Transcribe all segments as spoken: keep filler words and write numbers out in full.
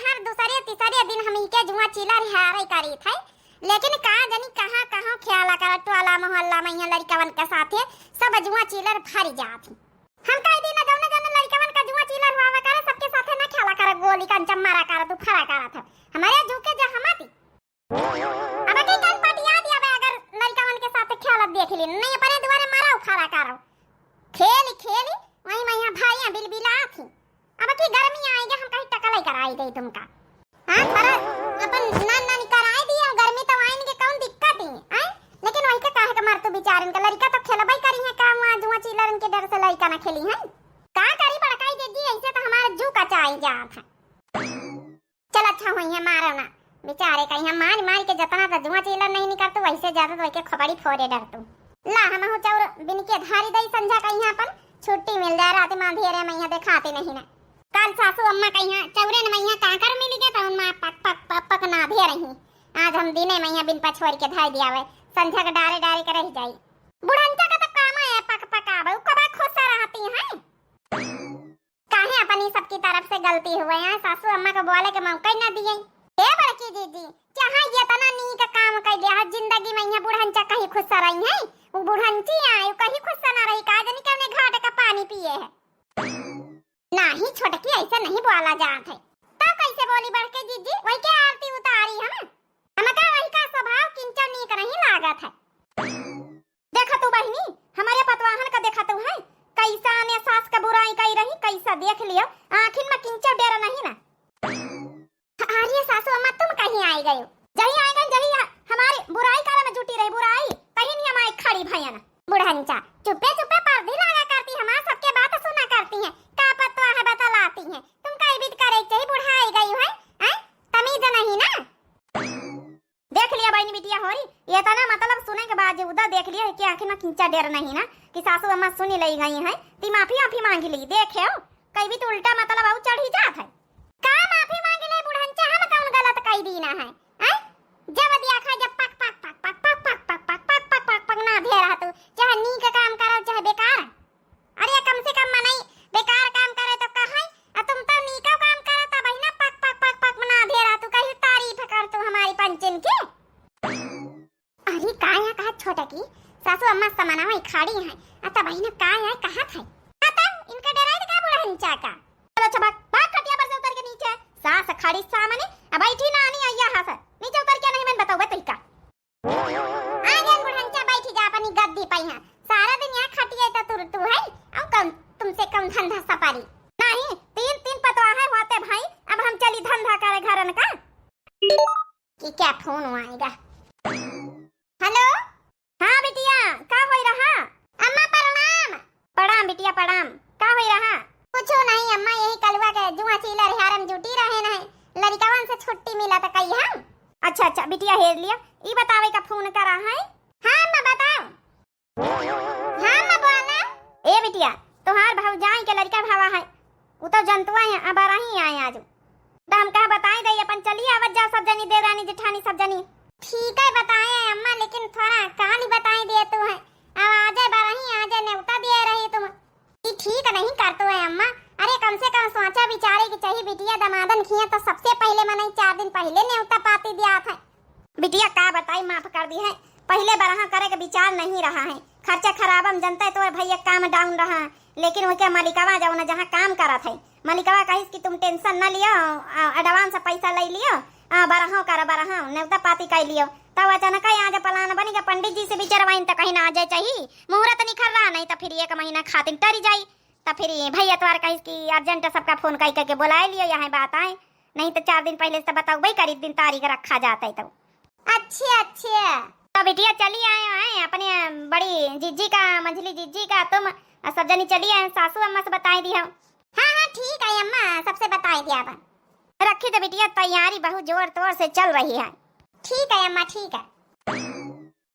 हर दूसरे तीसरे दिन हम इके जुआ चीलर हारे करी थे, लेकिन का जानी कहाँ कहाँ खेला कर टोला मोहल्ला में यहाँ लड़िकवन के साथे सब जुआ चीलर फरी जात ही। हम कह दी ना, जौने जौने लड़िकवन का जुआ चीलर हुआ करे, सबके साथे ना खेला कर, गोली कंचा मारा कर, तू फरा कर थे। हमारे जू के जहाँ मती। अब की कल पटिया दिया बे, अगर लड़िकवन के साथे खेलत देख ली, नहीं अपने दुआरे मारा उखाड़ा करो। खेली खेली, वहीं मैं यहाँ भाइयाँ बिलबिलात ही। अब की गर्मी आएगी, हम कहीं टकलाई कराई दे तुमका। हाँ, पर अपन नान नानी कराई दिया, गर्मी तो आइन के कौन दिक्कत ही, हैं? लेकिन वही के काहे के मार तू बेचारन के लड़िका तो खेलबई करी है, का वहाँ जुआ चीलरन के डर से लड़िका ना खेली है? का करी बड़काई दीदी, ऐसे तो हमारे जू का चाई जात है। चल अच्छा होई है, मारो ना। बेचारे का यहाँ मार मार के जतना तो जुआ चीलर नहीं निकलतू, वैसे ज्यादा तो वही के खोपड़ी फोड़े डरतू। ला, हम हो चाउर बिन के धारी दई संझा का यहाँ अपन छुट्टी मिल जाए, रात में अंधेरे में यहाँ देखाते नहीं ना। कल सासू अम्मा का यहाँ चौरे न मैया कांकर मिल गया, तो उनमा पक पक पक पक नाधे रही। आज हम दिने मैया बिन पछोर के धाई दियावे, संझा के डारे डारे के रह जाई। बुढ़ंचा का तो काम है पक पकावे, उ कबा खुश रहती हैं। काहे अपनी सबकी तरफ से गलती हुए हैं, सासू अम्मा को बोले के मौका ही ना दिए। हे बड़की जीजी, चाहे ये तना नीक काम कर दिया है, जिंदगी में यहाँ बुढ़ंचा कहीं खुश रही है, वो बुढ़ंची आए, वो कहीं खुश ना रही, का जानी कौने घाट का पानी पिए है। नाही छोटकी, ऐसे नहीं बोला जात है। तो कैसे बोली बड़के जीजी? वही के आरती उतारी हम। हमका वही का स्वभाव किंचो नीक नहीं लागत है। देखा तू बहिनी, हमारे पतवाहन का देखा तू है, कैसा ने सास का बुराई कही रही, कैसा देख लियो, आखिन में किंचो डेर नहीं ना। अरे सासू अम्मा, तुम कहीं आई गई हो? जही आई गई, जही ह-, हमारी बुराई करे में जुटी रही, बुराई। तही नहीं हमारी खड़ी भयन। बुढ़ंचा, चुप्पे चुप्पे पर्दी लागा करती, हमार सबके बात सुना करती हैं। का पतवा है बतलाती हैं। तुम कई बीत करे के चाहिए, बुढ़ाई गई है, हैं? तमीज नहीं ना। देख लिया बहनी बिटिया होरी, ये तना मतलब सुने के बाद जे उदा देख लिया कि आखिर में किंचा डेर नहीं ना, कि सासू अम्मा सुनी लई गई हैं, ती माफी आफी मांगी ली। देखे हो, कई भी तो उल्टा मतलब आऊ चढ़ी जात है। का माफी मांगे ले बुढ़ंचा, हम कौन गलत कई दीना है? हैं? जब दिया खा जब पक पक पक पक पक पक पक पक पक पक पक पक ना धे रहा तू, चाहे नीक काम करो चाहे बेकार। अरे कम से कम मनई बेकार काम करे तो कहे, आ तुम तो नीको काम करत बहिना, पक पक पक पक ना धे रहा तू, कहीं तारीफ कर तू हमारी पंचन की। अरे का यहाँ कहा छोटकी, सासू अम्मा समनवा ही खड़ी हैं। अ तब बहिन का यहाँ कहा था? अ तब इनका डराई का बुढ़ंचा का? चलो अच्छा भाग, भाग खटिया पर से उतर के नीचे। सास खड़ी सामने, अब बैठी ना आनी आइया हाथ। नीचे उतर के नहीं मन बताओ तरीका। आ गए बुढ़ंचा, बैठी जा अपनी गद्दी पे यहाँ। सारा दिन यहाँ खटिया तो तुर तू है, अब कौन तुमसे कौन धंधा सपारी? नहीं, तीन तीन पतवा है होते भाई, अब हम चली धंधा करे घरन का। कि क्या फोन आएगा। हेलो। हाँ बिटिया, का होई रहा? अम्मा प्रणाम। प्रणाम बिटिया प्रणाम। का होई रहा? कुछो नहीं अम्मा, यही कलुआ के जुआ चीलर हारम जुटी रहे नहीं, लड़िकवन से छुट्टी मिला तो कही हम। अच्छा अच्छा बिटिया हेर लिया, ई बतावे का फोन करा है? हाँ अम्मा बताओ। हाँ, माँ, बोला। ए बिटिया, तोहार भौजाई के लड़िका भावा है, उ तो जनतुआ है, अब रही आए आज। तो हम कहा बताई दे, अपन चली आवत जाओ सब जनी, देवरानी जेठानी सब जनी। ठीक है, बताए हैं अम्मा, लेकिन थोड़ा कहानी बताई दे तू है। अब आजे बरही, आजे नेवता दिए रही तुम। ई ठीक नहीं करतू है अम्मा। अरे कम से कम सोचा विचारे के चाहिए, बिटिया दमादन खिया तो सबसे पहले मनई चार दिन पहले नेवता पाती दिया था। बिटिया का बताई, माफ कर दी है, पहिले बरहा करे के विचार नहीं रहा है, खर्चा खराबम जनता है, तोर भैया काम down रहा, लेकिन उनके मलिकवा जौन जहाँ काम करत है, मलिकवा कहिस कि तुम tension न लियो, आ, advance पैसा ले लियो, आ, बरहो कर बरहो, नेवता पाती कर लियो। तब अचानक आज plan बन गया, पंडित जी से विचारवाइन तो कहीं ना आ जाए चाहिए, मुहूर्त निखर रहा, नहीं तो फिर एक महीना खातिर टरी जाई। तो फिर ये भैया तोर कहिस कि urgent सबका फोन कई करके बुलाए लियो, यहाँ बात आए, नहीं तो चार दिन पहले से तो बतौबे करी, दिन तारीख रखा जाता है तो। अच्छे, अच्छे। तो बिटिया चली आए हैं अपने बड़ी जिज्जी का, मंझली जिज्जी का, तुम सब जनी चली आए, सासू अम्मा से बताई दी हम। हाँ, हाँ, ठीक है अम्मा, सबसे बताई दिया बा। रखी तो बिटिया, तैयारी बहुत जोर तोर से चल रही है। ठीक है अम्मा, ठीक है।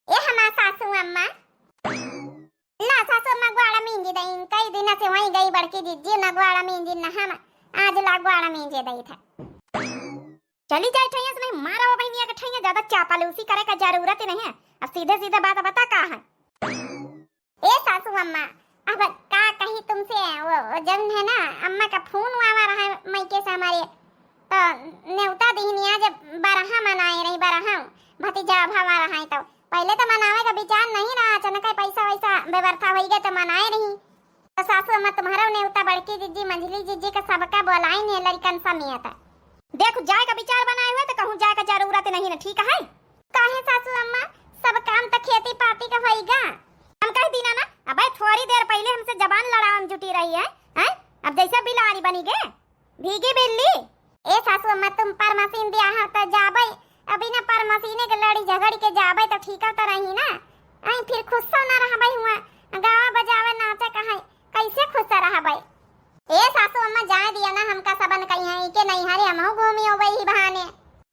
ए हमार सासू अम्मा, ला सासू अम्मा ग्वाड़ा मींजी दई, कई दिन से वहीं गई बड़की जिज्जी ना ग्वाड़ा मींजी ना हम, आज ला ग्वाड़ा मींजे दई था। चली जाए ठैया से नहीं मारा वो बहनिया के ठैया, ज्यादा चापालूसी करे का जरूरत ही नहीं है। अब सीधे सीधे बात बता का है? ए सासू अम्मा, अब का कही तुमसे, वो, वो जौन है ना अम्मा का फोन आवा रहा है मैके से हमारे, तो नेवता दिहनी आज बरहा मनाए रही, बरहा भतीजा भवा रहा तो पहले तो मनावे का विचार नहीं रहा, अचानक ही पैसा वैसा व्यवस्था होई गए तो मनाए रही। तो सासू अम्मा तुम्हारा नेवता बड़की जिज्जी, मंझली जिज्जी का सबका बोलाई ने लड़कन समेत। देख जाए का विचार बनाए हुए तो कहूँ जाए का जरूरत नहीं ना, ठीक है? काहे सासू अम्मा, सब काम तो खेती पाती का होई गा। हम कह दीना ना, अबे थोड़ी देर पहले हमसे जबान लड़ावन जुटी रही है, हैं? अब जैसे बिलारी बनी गे, भीगी बिल्ली। ए सासू अम्मा, तुम परमसीन दिया हो तो जाबे, अभी ना परमसीने के लड़ी झगड़ी के जाबे तो ठीक तो रही ना। आई फिर खुश ना रहबे हुआ, गावा बजावे नाचे कहे, कैसे खुश रहबे? ए सासू अम्मा, जाए दिया ना, हमका सबन कही है इके नैहरे, हमहू घूमी हो वही बहाने।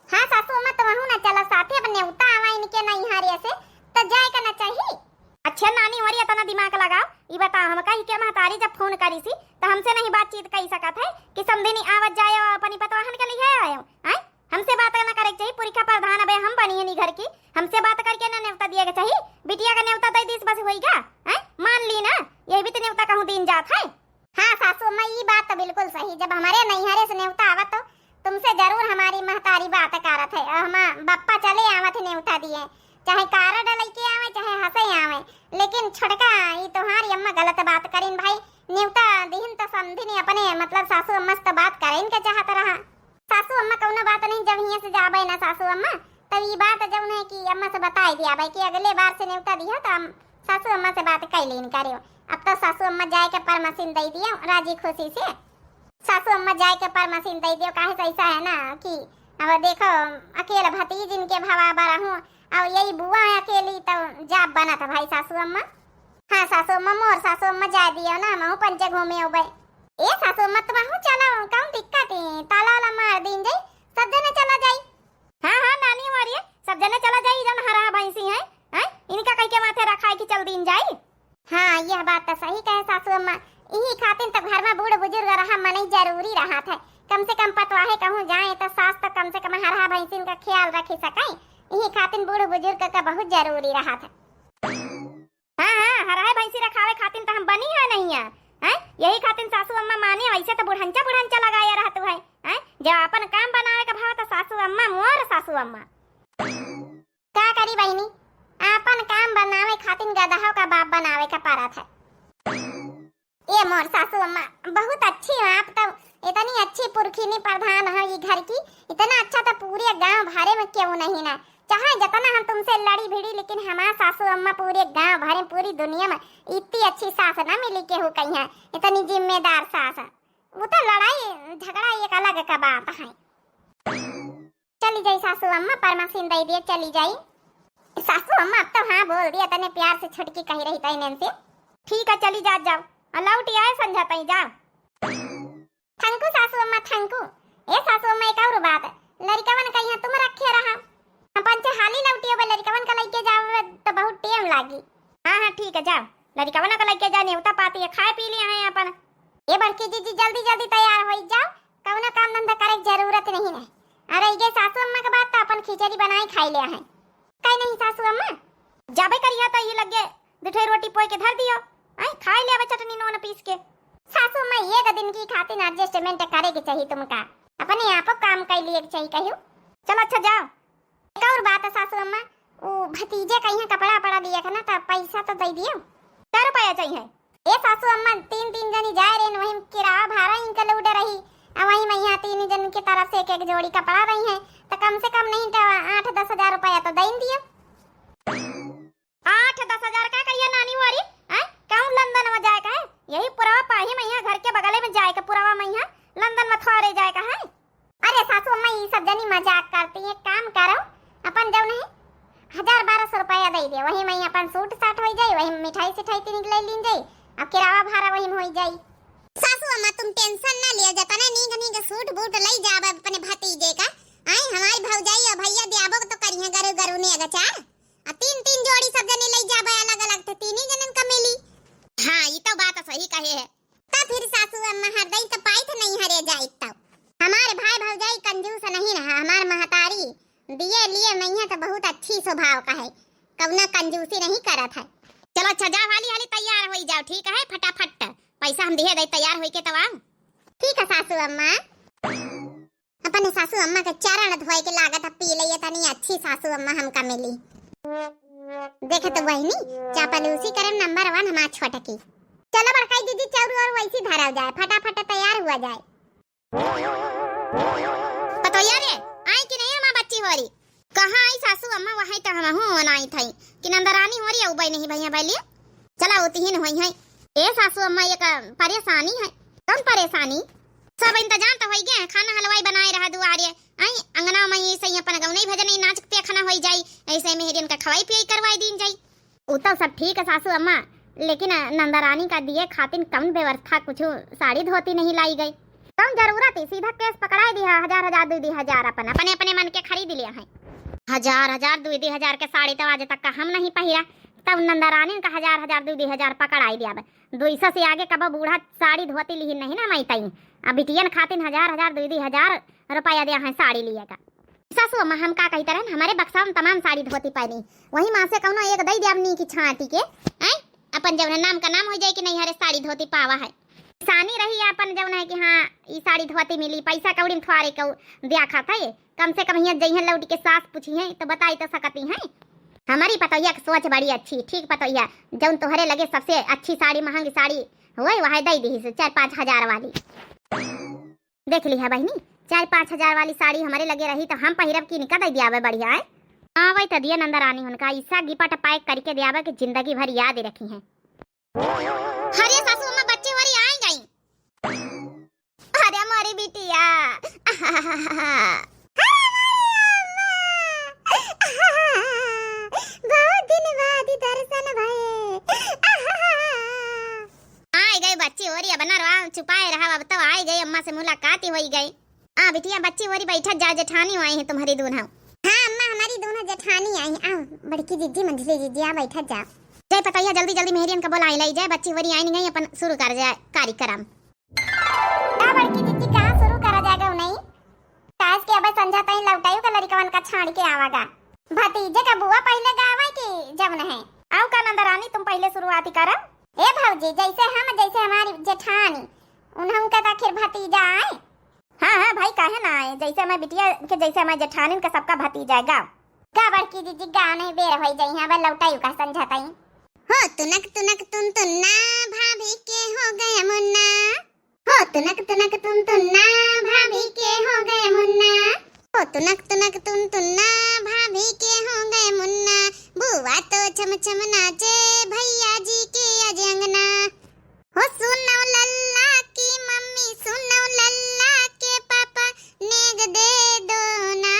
हाँ सासू अम्मा, तुमहू ना चला साथे, अब नेवता आवा इनके नैहरे से, तो जाए का ना चाहिए। अच्छा नानी, और इतना दिमाग लगाओ, ई बताओ, हम कही के महतारी जब फोन करी सी, तो हमसे नहीं बातचीत कही सकत है कि समधिनी आवत जाए और अपनी पतवाहन के लिए आए हो, हैं? हमसे बात ना करे के चाहिए, पुरखा प्रधान अबे हम बनी है नी घर की, हमसे बात करके ना नेवता दिए के चाहिए। बिटिया का नेवता दे दीस बस होई गा, हैं? मान ली ना, ये भी तो नेवता कहूँ दिन जात है। हाँ सासू अम्मा, ई बात तो बिल्कुल सही। जब हमारे नैहरे से नेवता आवत तो तुमसे जरूर हमारी महतारी बात करत है, और हमार बप्पा चले आवत है नेवता दिए, चाहे कार्ड लेके आवे, चाहे हंसे आवे। लेकिन छोटका, ई तोहारी अम्मा गलत बात करीन भाई। नेवता दिहिन तो समधिनी अपने, मतलब सासू अम्मा से तो बात करे इनके चाहत रहा। सासू अम्मा कौनो बात नहीं, जब हियाँ से जाबे ना सासू अम्मा, तब ई बात जौन है कि अम्मा से बताई दिया भाई कि अगले बार से नेवता दिया तो हम सासू अम्मा से बात कर लीन करियो। अब तो सासू अम्मा जाए के परमसिन दे दियो राजी खुशी से। सासू अम्मा जाए के परमसिन दे दियो, काहे से ऐसा है ना कि अब देखो अकेले भतीज इनके भवा बरहूँ, और यही बुआ है अकेली तो जाब बनत भाई सासू अम्मा। हाँ सासू अम्मा, मोर सासू अम्मा जाए दियो ना, हमहू पंचे घूमे होबे। ए सासू अम्मा, तुमहू चलो, कौन दिक्कत है? ताला वाला मार दीन जाई, सब जने चला जाई। हाँ, हाँ, नानी हमारी है, सब जने चला जाई, जौन हरहा भैंसी हैं, हैं? इनका कह के माथे रखाए कि चल दीन जाई। हाँ, यह बात तो सही कहे सासू अम्मा। इही खातिर तो घर में बूढ़ बुजुर्ग रहा मनई जरूरी रहत है। कम से कम पतवाहे कहूँ जाए तो सास तो कम से कम हरहा भैंसिन का ख्याल रखी सके। इही खातिर बूढ़ बुजुर्ग का बहुत जरूरी रहत है। हाँ, हाँ, हरहे भैंसी रखावे खातिर तो हम बनी है नहीं है, हैं? यही खातिर सासू अम्मा माने, वैसे तो बुढ़ंचा बुढ़ंचा लगाए रहत है, हैं? जब अपन काम बनावे का भाव तो सासू अम्मा, मोर सासू अम्मा। का करी बहिनी, आपन काम बनावे खातिर गदहो का बाप बनावे का परत है। ए मोर सासू अम्मा, बहुत अच्छी हो आप तो, इतनी अच्छी पुरखिनी प्रधान हो ई घर की, इतना अच्छा तो पूरे गांव भरे में क्यों नहीं ना। चाहे जितना हम तुमसे लड़ी भिड़ी, लेकिन हमार सासू अम्मा पूरे गांव भरे, पूरी दुनिया में इतनी अच्छी सास ना मिली केहू कहीं, इतनी जिम्मेदार सास। वो तो लड़ाई झगड़ा एक अलग का बात है। चली जाई सासू अम्मा, परमसिन दे दिए, चली जाई। सासू अम्मा अब तो हाँ बोल दिया, तने प्यार से छोटकी कही रही था इन्हन से। ठीक है, चली जात जाओ, और लौट आए संझा तई जाओ। थैंक यू सासू अम्मा, थैंक यू। ए सासू अम्मा, एक और बात, लड़िकवन का यहाँ तुम रखे रहा, हम पंचे हाली लौटी हो, लड़िकवन का लेके जाओ तो बहुत टेम लागी। हाँ, हाँ, ठीक है, जाओ, लड़िकवन का लेके जाओ, नेवता पाती है, खाए पी लिया है अपन। ए बड़की जीजी, जल्दी जल्दी तैयार हो जाओ, कौनो काम धंधा करे के जरूरत नहीं है। अरे ये सासू अम्मा के बात तो अपन खिचड़ी बनाई खाई लिया है। कहीं नहीं सासू अम्मा, जाबे करिया तो ये लगे दुठे रोटी पोई के धर दियो, आई खाई लेबे चटनी नून पीस के। सासू अम्मा, एक दिन की खातिर एडजस्टमेंट करे के चाहिए तुमका, अपने आप काम कर लिए के चाहिए कहियो। चलो अच्छा जाओ। एक और बात है सासू अम्मा, वो भतीजे का यहाँ कपड़ा पड़ा दिया था ना, तो पैसा तो दे दियो। कै रुपया चाहिए? ए सासू अम्मा, तीन तीन जनी जाए रहे, वही किराया भाड़ा इनका लौटे रही, और वही मैं यहाँ तीन जन की तरफ से एक एक जोड़ी कपड़ा रही है, तो कम से कम नहीं तो आठ दस हजार रुपया तो दे दियो। आठ दस हजार का कहिया नानी वारी, हैं? कहूँ लंदन में जाए का है? यही पुरवा पाही में यहाँ घर के बगले में जाए का, पुरवा में यहाँ लंदन में थोड़े जाए का है। अरे सासू अम्मा, ये सब जनी मजाक करती है, काम करो, अपन जौन है हजार बारह सौ रुपया दे दे, वही में अपन सूट साट हो जाई, वही मिठाई सिठाई तीन ले लीन जाई, अब किराया भाड़ा वही में हो जाई। सासू अम्मा तुम टेंशन ना लियो, जतने नीक नीक सूट बूट ले जाब अपने भतीजे का, आई हमारी भौजाई और भैया दियाबो तो करिए गरु गरु ने अगचार। आ तीन तीन जोड़ी सब जने ले जाबे अलग अलग, तो तीन ही जनन का मिली। हाँ, ई तो बात सही कहे है। तो फिर सासू अम्मा हर दई तो पाई तो नहीं हरे जाई तो। हमारे भाई भौजाई कंजूस नहीं रहा, हमार महतारी दिए लिए नहीं है तो बहुत अच्छी स्वभाव का है, कौना कंजूसी नहीं करत है। चलो अच्छा जाओ, हाली हाली तैयार हो जाओ, ठीक है, फटाफट पैसा हम दिए दे, तैयार होई के तब आओ। ठीक है सासू अम्मा। अब अपने सासू अम्मा के चरण धोए के लागत है, पी लइए तनी अच्छी सासू अम्मा हमका मिली। देखे तो बहिनी, चापलूसी करे में नंबर वन हमार छोटकी। चलो बड़काई दीदी, चाउर और वैसी धरा जाए, फटाफट तैयार हुआ जाए। पतोहिया रे, आई कि नहीं हमार बच्ची होरी? कहाँ आई सासू अम्मा, वहीं तो हमहू ओनाई थई कि नंदरानी होरी अउबे नहीं भैया बैलिए। चला होती ही न होई है। ए सासू अम्मा, एक परेशानी है। कौन परेशानी? सब इंतजाम तो होई गए, खाना हलवाई बनाए रहा दुआरे। आई अंगना में ऐसे ही अपन गौनई भजनई नाच पेखना होई जाई, ऐसे मेहरियन का खवाई पियाई करवाई दीन जाई। उ तो सब ठीक है सासू अम्मा, लेकिन नंदरानी का दिए खातिन कौन व्यवस्था, कुछ साड़ी धोती नहीं लाई गई? कौन जरूरत है, सीधा केस पकड़ाई दिया, हजार हजार दुई दुई हजार अपन अपने अपने मन के खरीद लिया है। हजार हजार दुई दुई हजार के साड़ी तो आज तक का हम नहीं पहिरा, तब नंदरानी का हजार हजार दुई दुई हजार पकड़ाई दिया। दुई सौ से आगे कबो बूढ़ा साड़ी धोती लिही नहीं ना माई तई। अब बिटियन खातिन हजार हजार दुई दुई हजार रुपया दिया है साड़ी लिए का। सासू अम्मा, हम का कही तरहन, हमारे बक्सा में तमाम साड़ी धोती पहनी, वही माँ से कौनो एक दई दिया नीक छांटी के, हैं? अपन जौन नाम का नाम हो जाए कि नहीं हरे साड़ी धोती पावा है। सानी रही अपन जौन है कि हाँ, ई साड़ी धोती मिली, पैसा कौड़ी में थोड़े कौ दिया खाता है, कम से कम हियाँ जइहन लौट के सास पूछी है तो बताई तो सकती हैं। हमारी पतोहिया की सोच बड़ी अच्छी, ठीक पतोहिया, जौन तोहरे लगे सबसे अच्छी साड़ी, महंगी साड़ी होए, वह दे दी से चार पाँच हजार वाली। देख लिहा बहिनी, चार पाँच हजार वाली साड़ी हमरे लगे रही तो हम पहिरब, किनका दे दियावे बढ़िया है। आवे तो दिया नंदरानी, उनका ऐसा गिफ्ट पैक करके दियावे कि जिंदगी भर याद रखी है। अरे सासू अम्मा, बच्ची होरी आई गई। अरे हमारी बिटिया। अरे हमारी अम्मा। बहुत दिन बाद दर्शन भए। आई गई बच्ची होरी, अब ना रोआ, चुपाए रहा, अब तो आई गई, अम्मा से मुलाकात ही होई गई। आ बिटिया, बच्ची होरी बैठत जा, जेठानी आई है तुम्हारी दूनौ। हाँ अम्मा, हमारी दूनौ जेठानी आई हैं। आओ बड़की जीजी, मंझली जीजी, आ बैठत जा। जय पतोहिया, जल्दी जल्दी मेहरियन का बोलाई लाई, जय बच्ची होरी आई नहीं गई, अपन शुरू कर जाए कार्यक्रम। का बड़की जीजी, कहाँ शुरू करा जाएगा उन्हें? काहे के अबे संझा तई लौटायु का लड़िकवन का छाड़ के आवागा। भतीजे का बुआ पहिले गावे की जवन है। आओ का नंदरानी, तुम पहिले शुरुआती करा। ए भौजी, जैसे हम, जैसे हमारी जेठानी, उन्हन का तो आखिर भतीजा आए। हाँ, हाँ भाई, काहे ना आए? जैसे हमारे बिटिया के, जैसे हमारे जेठानिन के, सबका भतीजा है, गाओ। का बड़की जीजी, गाओ नहीं, बेर होई जाई, हाँ, बस लौटाई का संझा ताई। हो तुनक तुनक तुन तुन्ना, भाभी के हो गया मुन्ना। हो तुनक तुनक तुन तुन्ना, भाभी के हो गया मुन्ना। हो तुनक तुनक तुन तुन्ना, भाभी के हो गया मुन्ना। बुआ तो छम छम नाचे, भैया जी के आज अंगना। हो सुनो लल्ला की मम्मी, सुनो लल्ला के पापा, नेग दे दो ना।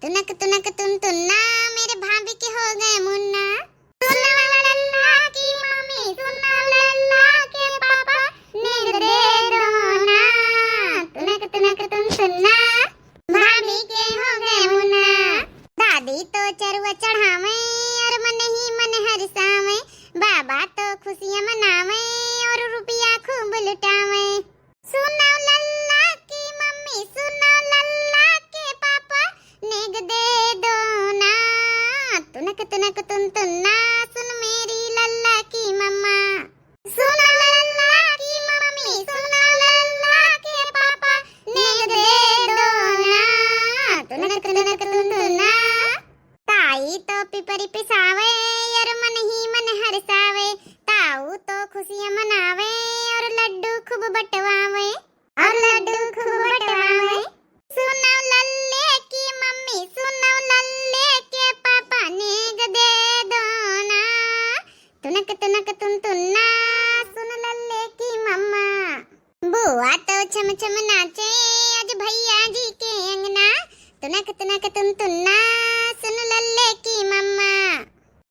तुनक तुनक तुन तुन्ना, मेरे भाभी के हो गए मुन्ना। सुनो लल्ला की मम्मी, सुनो लल्ला के पापा, नेग दे दो ना। तुनक तुनक तुन तुन्ना, भाभी के हो गए मुन्ना। दादी तो चरुआ चढ़ावे और मन ही मन हरसावे, बाबा तो खुशियाँ मनावे और रुपया खूब लुटावे। सुनो लल्ला की मम्मी, सुनो लल्ला के पापा, नेग दे दो ना। तुनक तुनक तुन तुन्ना, सुन मेरी लल्ला की मम्मा। सुनो लल्ला की मम्मी, सुनो लल्ला के पापा, नेग दे दो ना। तुनक तुनक तुन तुन्ना। ताई तो पिपरी पिसावे, और मन ही मन हरसावे। ताऊ तो खुशियाँ मनावे, और लड्डू खूब बंटवावे। और लड्डू खूब बंटवावे। सुनो लल्ले की मम्मी, सुनो लल्ले के पापा, नेग दे दो ना। तुनक तुनक तुन तुन्ना, सुन लल्ले की मम्मा। बुआ तो छम छम नाचे, आज भैया जी के अंगना। तुनक तुनक तुन तुन्ना, सुन लल्ले की मम्मा।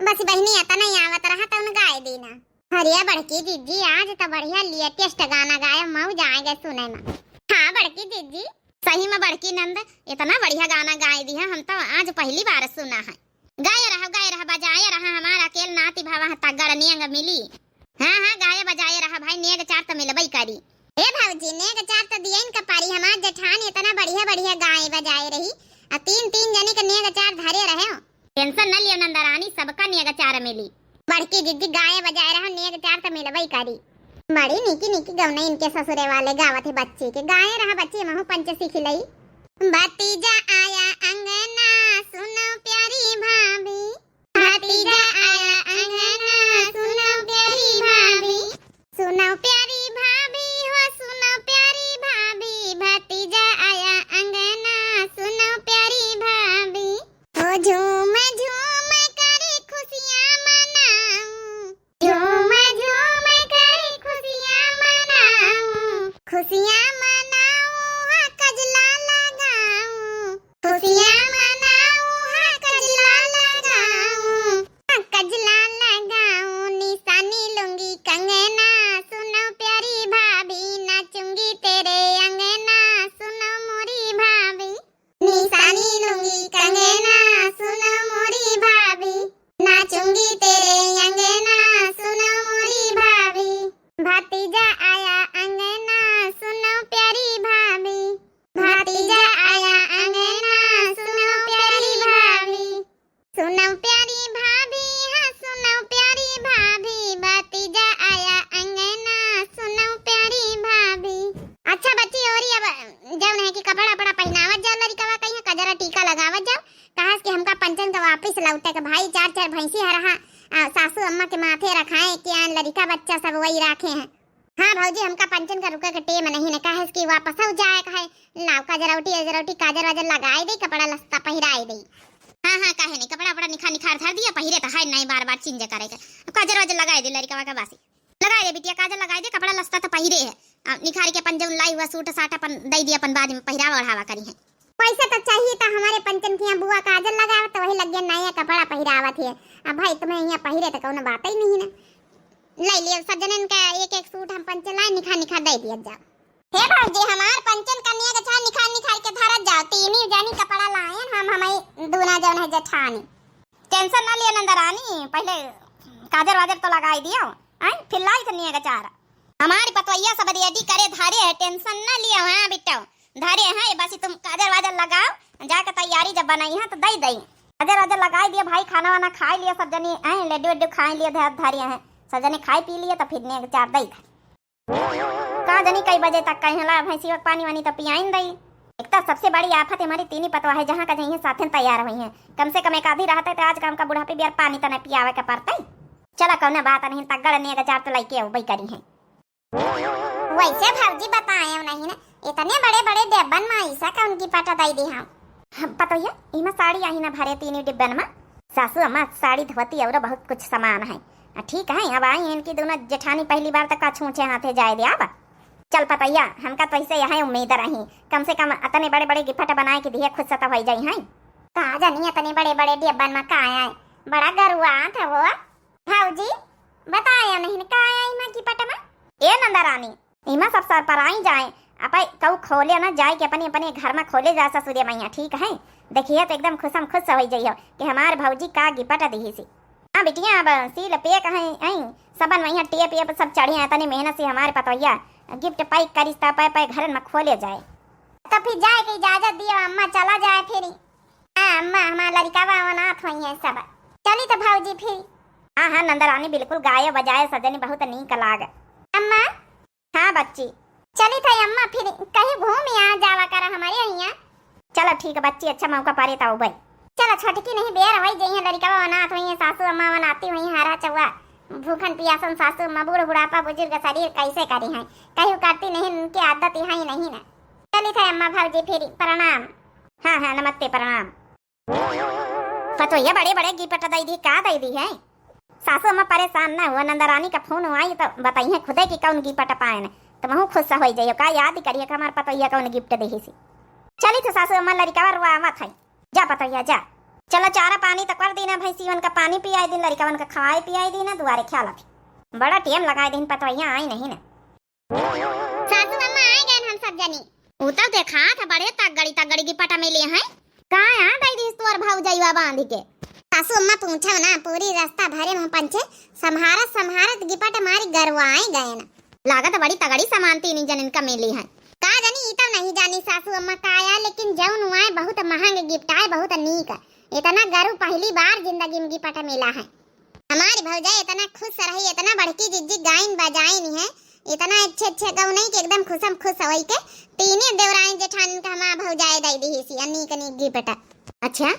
बस बहिनी, अतना ही आवत रहा, तउन गाए दीना। अरे बड़की जीजी, आज तो बढ़िया latest गाना गाए, मौज आए गए सुने में। हाँ बड़की जीजी। सही में बड़की नंद, इतना बढ़िया गाना गाए दिहा, हम तो आज पहली बार सुना है। गाए रहा, गाए रहा, बजाए रहा, हमारा अकेल नाती भावा है, तगड़ नेंग मिली। हाँ, हाँ, गाए बजाए रहा भाई, नेग चार तो मिलबई करी। ए भौजी, नेग चार तो दियन का पारी, हमार जेठान इतना बढ़िया बढ़िया गाए बजाए रही, आ तीन तीन जने के नेग चार धरे रहे हो। Tension न लियो नंदरानी, सबका नेग चार मिली। बड़की जिज्जी गाए बजाए रहा, नेग चार त मिलबई करी। बड़ी नीकी नीकी गवना इनके ससुरे वाले गावत है बच्ची के। गाए रहा बच्ची, महू पंच सीख लई। भतीजा आया अंगना, सुनो प्यारी भाभी। भतीजा आया अंगना, सुनो प्यारी भाभी। सुनो प्यारी भाभी हो, सुनो प्यारी भाभी। भतीजा आया अंगना, सुनो प्यारी भाभी। ओ झूम झूम करे खुशियाँ मनाऊं, झूम झूम करे खुशियाँ मनाऊं, खुशियाँ मनाऊं, हाँ कजला लगाऊं, खुशियाँ मनाऊं, हाँ कजला लगाऊं, हाँ कजला लगाऊं, निशानी लूंगी कंगना, सुनो प्यारी भाभी, नाचूंगी तेरे अंगना, सुनो मोरी भाभी। निशानी लूंगी कंगना, सुनो मोरी भाभी, नाचूंगी तेरे अंगना, सुनो मोरी भाभी। भतीजा आया अंगना, सुनो प्यारी भाभी। भतीजा आया अंगना, सुनो प्यारी भाभी। सुनो प्यारी भाभी, हाँ सुनो प्यारी भाभी। भतीजा आया अंगना, सुनो प्यारी भाभी। अच्छा बच्ची, और ये अब जौन है कि कपड़ा वपड़ा पहिनावत जाओ लड़िकवा, कहीं कजरा टीका लगावत जाओ। कहा कि हमका पंचन का वापिस लौटे के भाई, चार चार भैंसी हरहा, आ, सासू अम्मा के माथे रखाए कि आन लड़िका बच्चा सब वही राखे हैं। हाँ भौजी, हमका पंचन का रुके के टेम नहीं न, काहे कि वापस हो जाए का है। लाओ काजरौटी अजरौटी काजर वाजर लगाए दे, कपड़ा लत्ता पहिराए दे। हाँ हाँ, काहे नहीं, कपड़ा वपड़ा निखार निखार धर दिया, पहिरे तो है नहीं, बार बार चेंज करे के। अब काजर वाजर लगाए दे लड़िकवा के बासी। लगाए दे बिटिया, काजर लगाए दे, कपड़ा लत्ता तो पहिरे है। अब निखार के अपन जौन लाई हुआ सूट साट अपन दे दिया, अपन बाद में पहिरावा ओढ़ावा करी है। पैसा तो चाहिए तो हमारे पंचन की यहाँ बुआ काजर लगावत, तो वही लग गया नया कपड़ा पहिरावत है। अब भाई तुम्हें यहाँ पहिरे तो कौनो बात ही नहीं ना। ले लियो सब जनन का एक एक सूट हम पंचन लाए, निखार निखार दे दिया जाओ। हे भौजी, हमार पंचन कन्या के छा निखार निखार के धरत जाओ, तीनी जनी कपड़ा लायन हम, हमारी दूना जौन है जेठानी। टेंशन ना लिया नंदरानी, पहले काजर वाजर तो लगाई दियो, आय फिर लाई कन्या के चार। हमारी पतवैया सब रेडी करे धरे है, टेंशन ना लिया। हाँ बिट्टो, धरे है, बस तुम काजर वाजर लगाओ, जाके तैयारी जब बनाई है तो दई दई। काजर वाजर लगाई दिया भाई, खाना वाना खाई लिया सब जनी, आय लड्डू वड्डू खाई लिया, धर धरे है सब जनी, खाई पी लिया तो फिर नेग चार दई। का जनी कई बजे तक कहीं ला भैंसिया के पानी वानी तो पियाइन दई। एक तो सबसे बड़ी आफत हमारी तीनी पतवा है, जहाँ का जइहे साथन तैयार हुई हैं। कम से कम एक आधी रहते तो आज का हमका बुढ़ापे बियार पानी तो नहीं पियावे के पड़ते। चला कौनो बात नहीं, तगड़ नेग चार तो लइके अउबे करी हैं। वैसे भौजी बताए नहीं ना, इतने बड़े बड़े डिब्बन में ऐसा कौन की पटा दई दी हम। हम पतोहिया, इमा साड़ी आही ना भरे तीनी डिब्बन में। सासू अम्मा साड़ी धोती और बहुत कुछ सामान है। आ, ठीक है, अब आई इनकी दोनों जेठानी पहली बार तक का छूछे हाथे जाए दे। अब चल पतैया, हमका तो ऐसे यह उम्मीद रही, कम से कम अतने बड़े बड़े गिफट बनाए के दिए, खुश तो हो जाई हैं। का जानी अतने बड़े बड़े डिब्बन में का आए, बड़ा गरुआ था वो। भौजी, बताया नहीं न का आया इमा गिपट मा? ए नंदा रानी, इमा सब सरपराई जाए, अपै कऊ खोले न जाए के अपने अपने घर में खोले जा ससुरे मैया, ठीक है? देखिए तो एकदम खुशम खुश हो जइहो कि हमार भौजी का गिपट दिही सी। हाँ बिटिया, अब सील पैक है, हैं, सबन मैया टेप एप सब चढ़े हैं, तनी मेहनत से हमारे पतोहिया गिफ्ट पैक करिस त पै पै घरन में खोले जाए। तो फिर जाए के इजाजत दियो अम्मा, चला जाए फिर। हाँ अम्मा, हमार लड़िकावा अनाथ होई हैं सब। चली तो भौजी फिर। हाँ, हाँ, नंदरानी बिल्कुल गाए बजाए सजनी बहुत नीक लाग। अम्मा। हाँ बच्ची। चली था अम्मा फिर कहीं घूम आ जावा करा हमारे यहाँ। चलो ठीक बच्ची, अच्छा मौका पारे तो अउबे। चलो छोटकी नहीं बेर होई जइहे, लड़िकावा अनाथ होई हैं, सासू अम्मा अनाथी होई हैं, हरा चौवा भूखन पियासन सासू अम्मा, बूढ़ बुढ़ापा बुजुर्ग शरीर कैसे करी हैं, कहीं करती नहीं, उनकी आदत यहाँ ही नहीं ना। चली था अम्मा भौजी फिर प्रणाम। हाँ, हाँ, नमस्ते, प्रणाम। पतोहिया बड़े बड़े गिपट दई दी, का दई दी है? सासू अम्मा परेशान ना हुआ, नंदरानी का फोन आई तो बताई है खुदे कि कौन गिपट पाए न, तो महू खुश हो जाइयो, का याद करिए कि हमार पतोहिया कौन गिफ्ट दे सी। चली तो सासू अम्मा लड़िकावा रोआवत है, जा पतोहिया जा। चलो चारा पानी तो कर दीना भैंसीवन का, पानी पियाई दिन, लड़िकावन का खवाए पियाई दीना, दुआरे ख्याल थी। बड़ा टेम लगाए दिन पतोहिया आई नहीं ना। सासू अम्मा आ गए हम सब जनी। ऊ तो देखा था बड़े तगड़ी तगड़ी गिपट मिली हैं। का आ दई दिस तोर भौजैया बांध के? सासू अम्मा पूछा ना, पूरी रास्ता भरे में पंचे संभारत संभारत गिपट मारी गरवाए गए ना। लागत बड़ी तगड़ी सामान तीनी जनिन का मिली है। का जानी, ई तो नहीं जानी सासू अम्मा का आया, लेकिन जौन आए बहुत महंग गिफ्ट आए, बहुत नीक। इतना गरु पहली बार जिंदगी में गिपट मिला है। हमारी भौजाई इतना खुश रही, इतना बड़की जिज्जी गाइन बजाइन है, इतना अच्छे अच्छे गउ नहीं कि एकदम खुशम खुश होई के तीने देवरानी जेठानिन का हमार भौजाई दइ दिहिस या नीक नीक gift। अच्छा,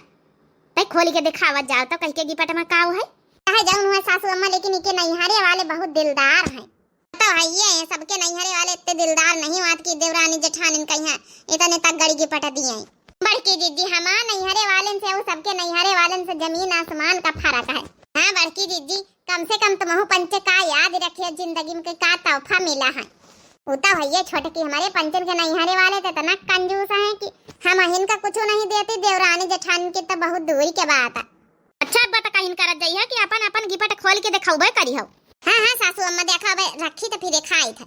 तै खोली के देखावत जाओ तो कहि के gift में काउ है? चाहे जउन हुआ सासू अम्मा, लेकिन इके नैहरे वाले बहुत दिलदार हैं। तो है ये, सबके नैहरे वाले इतने दिलदार नहीं हुआ कि देवरानी जेठानिन कहिया इतने तगड़ी gift दिए। बड़की दीदी, हमार नैहरे वालन से और सबके नैहरे वालन से जमीन आसमान का फर्क है। हाँ बड़की दीदी, कम से कम तुमहू पंचे का याद रखियो, जिंदगी में के का तोहफा मिला है। उ तो है ये छोटकी, हमारे पंचन के नैहरे वाले तो इतना कंजूस हैं कि हम इनका कुछ नहीं देती, देवरानी जेठानिन की तो बहुत दूरी के बात है। अच्छा बता, कहिन करत जइहा कि अपन अपन gift खोल के देखाउबे करिहो। हाँ हाँ सासू अम्मा, देखाउबे, रखी तो फिर देखाई था।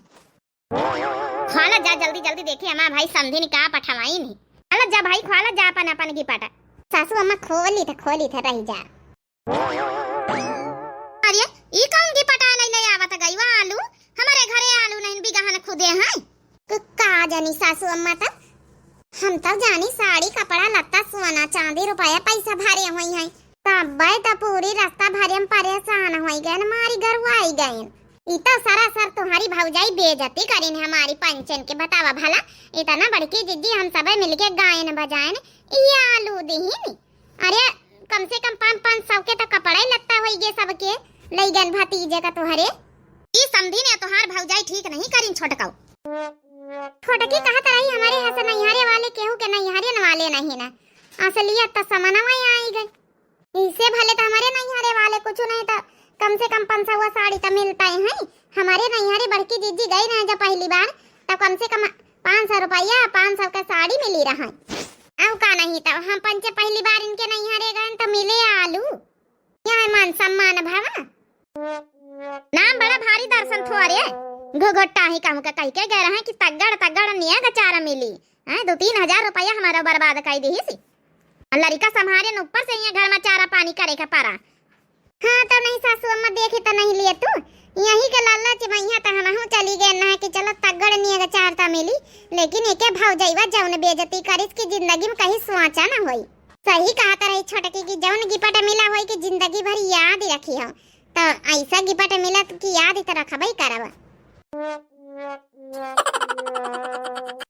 खोला जा जल्दी जल्दी, देखी हमार भाई समधिन का पठवाइन ही। खोला जा भाई, खोला जा अपन अपन gift। सासू अम्मा, खोली थे, खोली थे, रही जा। अरे, ई कौन gift आलइ ले आवत गई? वा आलू, हमारे घरे आलू नहीं बिगहन खुदे हैं। क-, का जानी सासू अम्मा, तब हम तो जानी साड़ी, कपड़ा, लत्ता, सोना, चांदी, रुपया, पैसा भरे हुई हैं। तब्बे तो पूरी रास्ता भरे हम परेशान होई गए, मारी गरुआई गए। ई तो सरासर तुम्हारी भौजाई बेइज्जती करिन हमारी पंचन के। बतावा भला, इतना बड़की जिज्जी हम सबे मिलके गायन बजायन, ई आलू दिहिन। अरे, कम से कम पाँच, पाँच सौ के तो कपड़ा ही लत्ता होई गे सबके, लइगन भतीजे का तोहरे। ई समधिन या तोहार भौजाई ठीक नहीं करिन छोटकऊ। छोटकी कहत रही, हमारे हस नैहरे वाले केहू के नैहरे न वाले नहीं ना, असलियत तो समनवा ही आई गई। इसे भले तो हमारे नैहरे वाले कुछ नहीं तो कम से कम पाँच सौ साड़ी तो मिलता ही है। हमारे नैहरे बड़की जिज्जी गई रहे जब पहली बार, तो कम से कम पाँच सौ रुपया, पाँच सौ का साड़ी मिली रहा। अब का नहीं तो हम पंचे पहली बार इनके नैहरे गए तो मिले आलू। यह मान सम्मान भवा। नाम बड़ा भारी दर्शन थोरे। घुघुट्टा ही कहूँ का कह के गए रहे कि तगड़ तगड़ नियग चारा मिली। हैं, दो तीन हजार रुपया हमारा बर्बाद कर दी सी। लड़का संभारे न ऊपर से यहाँ घर में चारा पानी करे के परा। हाँ, तो नहीं सासू अम्मा, देखी तो नहीं लिए तू, यही के लालच में यहाँ तो हमहू चली गए ना कि चलो तगड़ नियग चारता मिली, लेकिन एके भौजैवा जौन बेइज्जती करिस कि जिंदगी में कहीं सोचा ना होई। सही कहत रही छोटकी कि जौन गिपट मिला होई कि जिंदगी भर याद रखी हो, तो ऐसा गिपट मिलत कि याद तो रखबे करब।